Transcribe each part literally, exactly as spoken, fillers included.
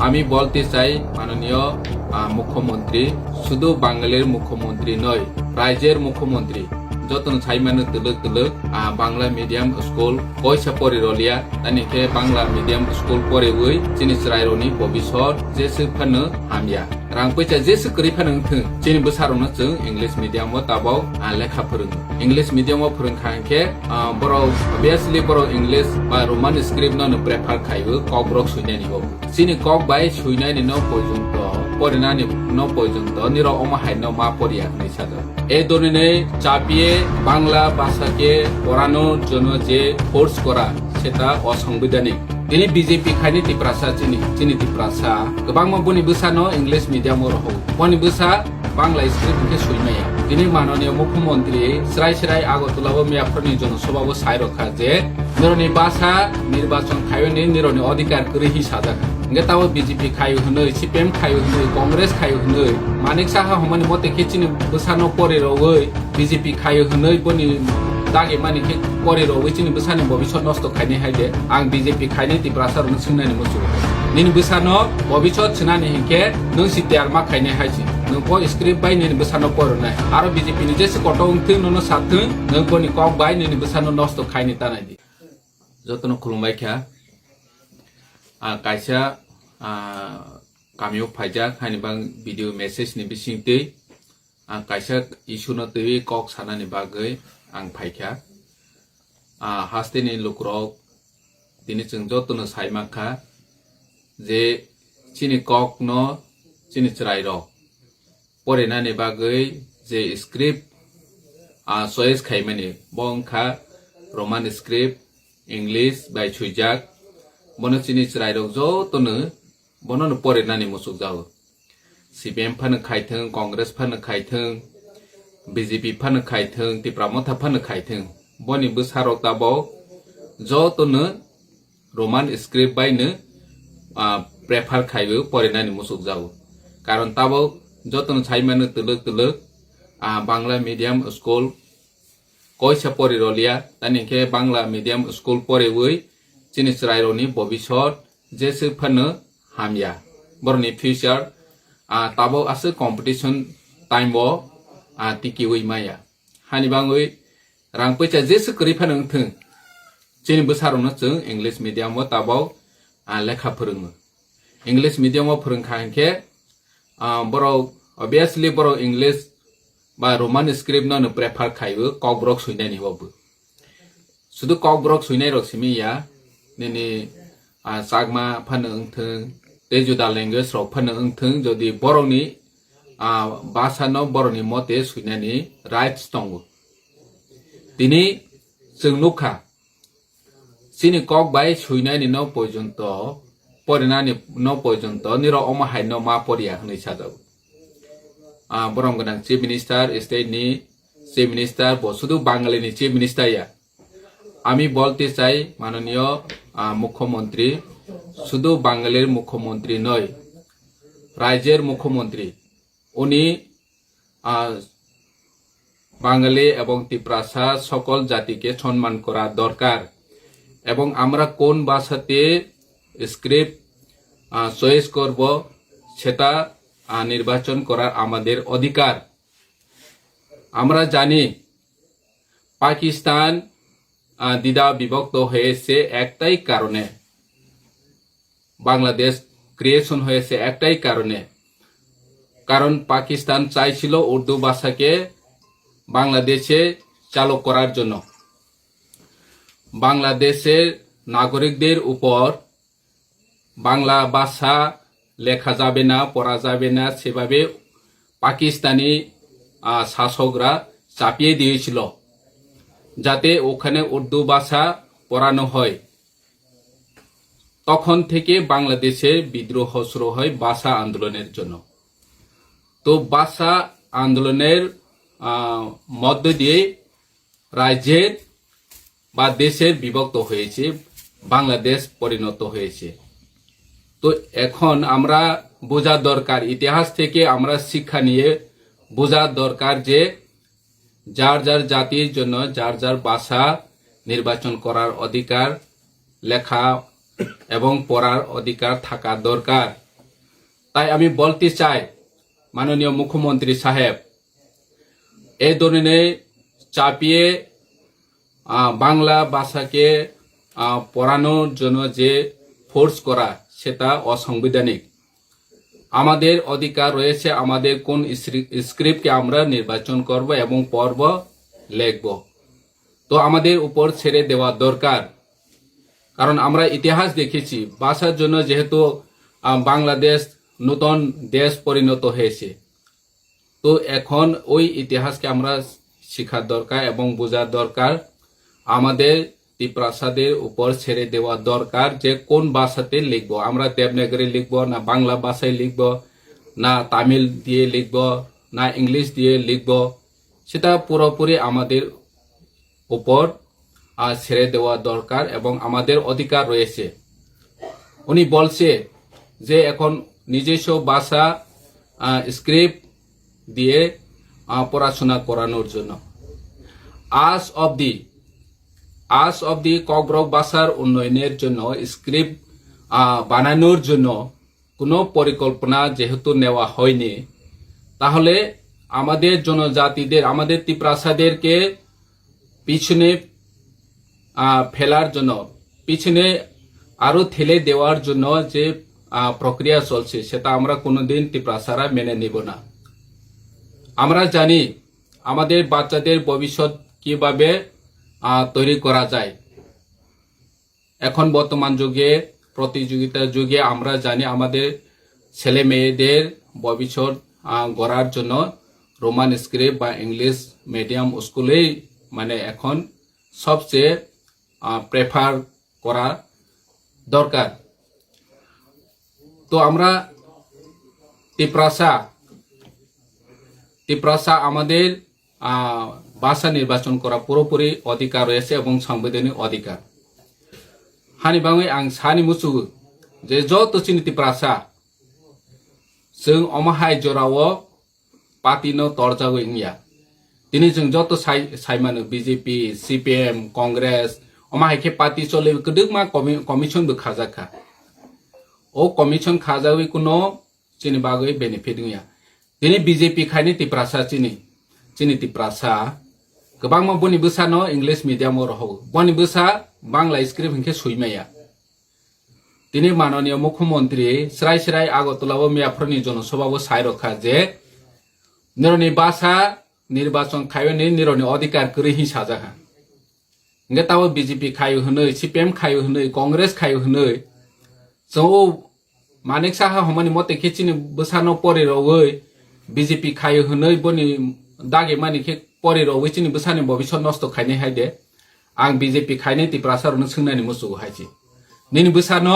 আমি বলতে চাই, মাননীয়, আহ, মুখ্যমন্ত্রী, শুধু বাঙালির মুখ্যমন্ত্রী নয়, রাজ্যের মুখ্যমন্ত্রী, যতন সাইমানো তুলুক তুলুক, আহ, বাংলা মিডিয়াম স্কুল কইসা পড়ি রলিয়া, তানি খে বাংলা মিডিয়াম স্কুল পড়ে ওই চিনি চরাই রনি ভবিষ্যৎ যে সুফানো হামিয়া। Rang poisa jesu kwrwi phano wng thung, chini bwsarokno chwng English medium o tabok, ah, lekha phwrwngo. English medium o phwrwng kha hwnkhe, ah, borok obviously borok English ba Roman script no prefer khaio, kokborok swinani bo. Chini kok bai swinani no poijonto, porinani no poijonto, nirok omo hai no ma poriya hwnwi sajak. এই ধরনের চাপিয়ে বাংলা ভাষাকে পড়ানোর জন্য যে ফোর্স করা, সেটা অসাংবিধানিক। Tini B J P khaini Tiprasa chini, chini Tiprasa kwbangma boni bwsano English medium o rohor. Boni bwsa Bangla script hwnkhe swi maya. Tini manoniyo mukhyamantri srai srai Agartala o miyaphroni jonosabha o sai rokha je nironi basa nirbachon khayoni nironi odhikar kwrwi hi sajak. Hwnkhe tabo B J P khayo hwnwi, C P M khayo hwnwi, Congress khayo hwnwi, Manik Saha hwnmani mote khe chini bwsano pori rogwi B J P khayo hwnwi boni dagi mani khe pori rogwi chini bwsani bobisot nosto khainai hai de. Ang B J P khainai Tiprasa rokno swngnani muchungo. Nini bwsano bobisot swnani hinkhe nwng si tiyar ma khainai hai si. Nwng bo script bai nini bwsano poronai. Aro B J P ni jesa koto wngthung, nono sathung, nwng boni kok bai nini bwsano nosto khaini tanai di. Jotono khulumbai kha. Ah, kaisa, ah, kamio phaijak haini bang video message ni bisingtwi ang kaisa issue no twiwi kok sanani bagwi ang phaikha. Ah, hasteni lukurok tini chwng jotono saimankha je chini kokno chini chwrairok porinani bagwi je script, ah, choice khaimani, bo wngkha Roman script, English bai swijak. Bono chini chwrairok jotono bonono porinani muchukjago. C P M phano khaithwng, Congress phano khaithwng, B J P phano khaithwng, Tipra Motha phano khaithwng, boni bwsarok tabok jotono Roman script bai no, ah, prefer khaiwi porinani muchukjago. Karon tabok jotono saimano twlwk twlwk, ah, Bangla medium school koisa pori roliya, tani khe Bangla medium school poriwi chini chwrairokni bobisot jesa phano hamya. Borokni future, ah, tabok aswk competition time o, ah, tikiwi maya. Hani bangwi rang poisa jesa kwrwi phano wngthwng, chini bwsarokno chwng English medium o tabok, ah, lekha phwrwngo. English medium o phwrwngkha hinkhe, ah, borok obviously borok English ba Roman script no prefer khaio, kokborok swinani bo. Sudu kokborok swinairok simi ya, nini, ah, Chakma phano wngthwng, tei juda language rok phano wngthwng, jodi borokni, ah, basa no borokni mote swinani rights tongo. Tini chwng nukha, chini kok bai swinani no poijonto, porinani no poijonto, nirok omo hai no ma poriya hwnwi sajago. Ah, borom gwnang Chief Minister, state ni Chief Minister, bo sudu Bangali ni Chief Minister ya. আমি বলতে চাই, মাননীয়, আহ, মুখ্যমন্ত্রী, শুধু বাঙালির মুখ্যমন্ত্রী নয়, রাজ্যের মুখ্যমন্ত্রী। উনি, আহ, বাঙালি এবং তিপ্রাসা সকল জাতিকে সম্মান করা দরকার। এবং আমরা কোন ভাষাতে স্ক্রিপ্ট, আহ, চয়েস করব, সেটা, আহ, নির্বাচন করার আমাদের অধিকার। আমরা জানি পাকিস্তান, আহ, দ্বিধা বিভক্ত হয়েছে একটাই কারণে, বাংলাদেশ ক্রিয়েশন হয়েছে একটাই কারণে, কারণ পাকিস্তান চাইছিল উর্দু ভাষাকে বাংলাদেশে চালু করার জন্য। বাংলাদেশের নাগরিকদের উপর বাংলা ভাষা লেখা যাবে না, পড়া যাবে না, সেভাবে পাকিস্তানি, আহ, শাসকরা চাপিয়ে দিয়েছিল, যাতে ওখানে উর্দু ভাষা পড়ানো হয়। তখন থেকে বাংলাদেশে বিদ্রোহ শুরু হয় ভাষা আন্দোলনের জন্য। তো ভাষা আন্দোলনের, আহ, মধ্য দিয়ে রাজ্যের বা দেশের বিভক্ত হয়েছে, বাংলাদেশ পরিণত হয়েছে। তো এখন আমরা বোঝা দরকার, ইতিহাস থেকে আমরা শিক্ষা নিয়ে বোঝা দরকার যে যার যার জাতির জন্য যার যার ভাষা নির্বাচন করার অধিকার, লেখা এবং পড়ার অধিকার থাকা দরকার। তাই আমি বলতে চাই, মাননীয় মুখ্যমন্ত্রী সাহেব, এই ধরনের চাপিয়ে, আহ, বাংলা ভাষাকে, আহ, পড়ানোর জন্য যে ফোর্স করা, সেটা অসাংবিধানিক। আমাদের অধিকার রয়েছে আমাদের কোন স্ক্রি-, স্ক্রিপ্টকে আমরা নির্বাচন করব এবং পড়ব, লিখব। তো আমাদের উপর ছেড়ে দেওয়া দরকার, কারণ আমরা ইতিহাস দেখেছি, ভাষার জন্য যেহেতু, আহ, বাংলাদেশ নতুন দেশ পরিণত হয়েছে। তো এখন ওই ইতিহাসকে আমরা শেখার দরকার এবং বোঝার দরকার। আমাদের তিপ্রাসাদের উপর ছেড়ে দেওয়া দরকার যে কোন ভাষাতে লিখবো, আমরা দেবনাগরী লিখবো না বাংলা ভাষায় লিখবো, না তামিল দিয়ে লিখবো, না ইংলিশ দিয়ে লিখবো, সেটা পুরোপুরি আমাদের উপর, আহ, ছেড়ে দেওয়া দরকার এবং আমাদের অধিকার রয়েছে। উনি বলছে যে এখন নিজস্ব ভাষা, আহ, স্ক্রিপ্ট দিয়ে, আহ, পড়াশোনা করানোর জন্য। আজ অবধি, আজ অবধি ককবরক ভাষার উন্নয়নের জন্য স্ক্রিপ্ট, আহ, বানানোর জন্য কোনো পরিকল্পনা যেহেতু নেওয়া হয়নি, তাহলে আমাদের জনজাতিদের, আমাদের তিপ্রাসাদেরকে পিছনে, আহ, ফেলার জন্য, পিছনে আরো ঠেলে দেওয়ার জন্য যে, আহ, প্রক্রিয়া চলছে, সেটা আমরা কোনোদিন তিপ্রাসারা মেনে নিব না। আমরা জানি আমাদের বাচ্চাদের ভবিষ্যৎ কিভাবে, আহ, তৈরি করা যায়। এখন বর্তমান যুগে, প্রতিযোগিতার যুগে আমরা জানি আমাদের ছেলে মেয়েদের ভবিষ্যৎ, আহ, গড়ার জন্য রোমান স্ক্রিপ্ট বা ইংলিশ মিডিয়াম স্কুলেই মানে এখন সবচেয়ে, আহ, প্রেফার করা দরকার। তো আমরা তিপ্রাসা, তিপ্রাসা আমাদের, আহ, ভাষা নির্বাচন করা পুরোপুরি অধিকার রয়েছে এবং সাংবিধানিক অধিকার। Hani bagwi ang sani muchugo je joto chini tiprasa chwng omo hai jorao party no torjagwi wngya. Tini chwng joto sai, saimano B J P, C P M, Congress, omo hai khe party choli kwdwkma commi-, commission bo khajak kha. O commission khajagwi kuno chini bagwi benefit wngya. Tini B J P khaini tiprasa chini, chini tiprasa kwbangma boni bwsano English medium o rohogo. Boni bwsa Bangla script hinkhe swi maya. Tini mananiya mukhyamantri srai srai Agartala o miyaphurni jonosabha o sai rokha je nironi basa nirbachon khaiwi ni nironi odhikar kwrwi hin sajak ha. Hingke tabo B J P khaio hinwi, C P M khaio hinwi, Congress khaio hinwi. Chwng o Manik Saha hwnmani mote khe chini bwsano pori rogwi B J P khaio hinwi boni dagi mani khe pori rogwi chini bwsani bobiswt nosto khainai hai de. Ang B J P khainai tiprasa rokno swngnani muchugo hai se. Nini bwsano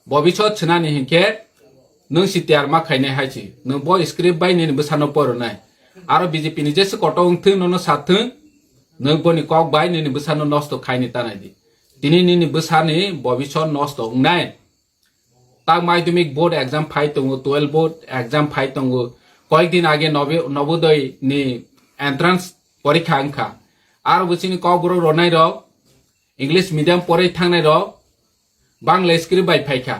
bobiswt swnani hinkhe nwng si tiyar ma khainai hai se. Nwng bo script bai nini bwsano poronai. Aro B J P ni jesa koto wngthung nono sathung. Nwng boni kok bai nini bwsano nosto khaini tanai di. Tini nini bwsani bobiswt nosto wngnai. Tak madhyamik board exam phai tongo, twelve board exam phai tongo. Koyek din age nobe-, Nobodoi ni entrance porikha wngkha. Aro bo chini kokborok ronai rok, English medium poroi thangnai rok, Bangla script bai phaikha.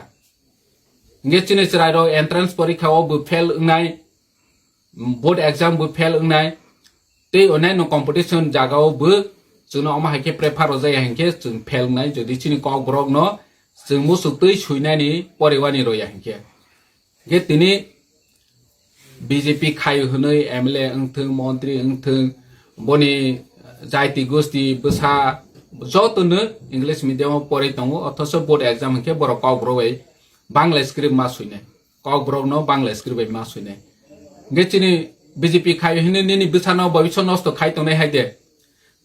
Hingke chini chwrai rok entrance porikha o bo fail wngnai, board exam bo fail wngnai, tei onyaino competition jaga o bo chwngno omo hai khe prefer rwjaya hinkhe chwng fail wngnai, jodi chini kokborok no chwng muchuk twi swinani poriwani roya hinkhe. Hinkhe tini B J P khaio hinwi M L A wngthung, montri wngthung, boni jaiti gosti bwsa jotono English medium o poroi tongo, othocho board exam hinkhe borok kokborok bai Bangla script ma swinai. Kokborokno Bangla script bai ma swinai. Hingke chini B J P khaio hinwi nini bwsano bobiswt nosto khai tongnai hai de.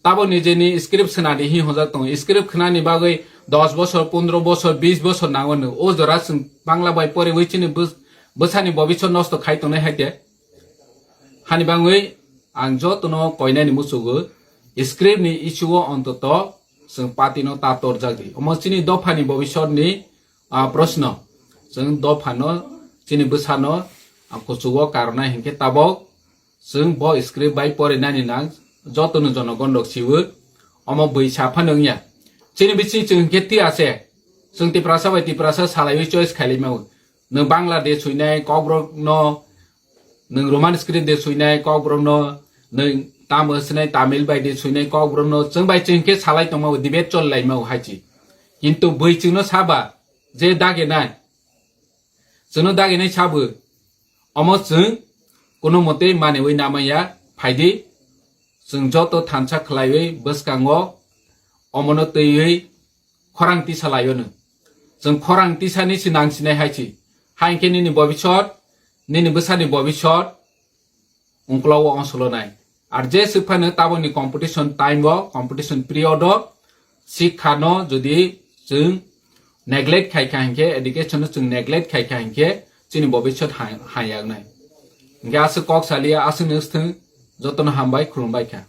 Tabo nijeni script swnadi hi honjak tongo. Script khnani bagwi dos bosor, pondro bosor, bis bosor nango no. O jora chwng Bangla bai poriwi chini bwsa-, bwsani bobiswt nosto khai tongnai hai de. Hani bagwi ang jotono koinani muchugo script ni issue o ontoto chwng party no ta torjak di. Omo chini dophani bobiswt ni ah, proshno. Chwng dophano, chini bwsano, ah, kuchugo karnai hinkhe tabok chwng bo script bai porinani nang jotono jonogon rok siwo. Omo bwisa phano wngya. Chini bising chwng hinkhe ti ase. Chwng Tiprasa bai Tiprasa salaiwi choice khailai mawo. Nwng Bangla de suinai kokborok no, nwng Roman script de suinai kokborok no, nwng tamo sinai Tamil bai de suinai kokborok no, chwng bai chwng khe salai tongma debate chol laima hai chi. Kintu bui chwng no saba je dage nai, chwng no dage nai sabo, omo chwng kuno mote mane ui namaya phaidi, chwng joto thansa khlaiwi bwskango omono twiwi khorang tisa laio nwng. Chwng khorang tisani si nang sinai hai si. Hai khe nini bobisot, nini bwsani bobisot ungkla o onsolo nai. Ar je swk phano taboni competition time o, competition period o sikha no jodi chwng neglect khai kha hinkhe, education no chwng neglect khai kha hinkhe chini bobisot ha-, hayag nai. Hinkhe aswk kok saliya, aswk no swthwng, jotono hambai, khulumbai kha.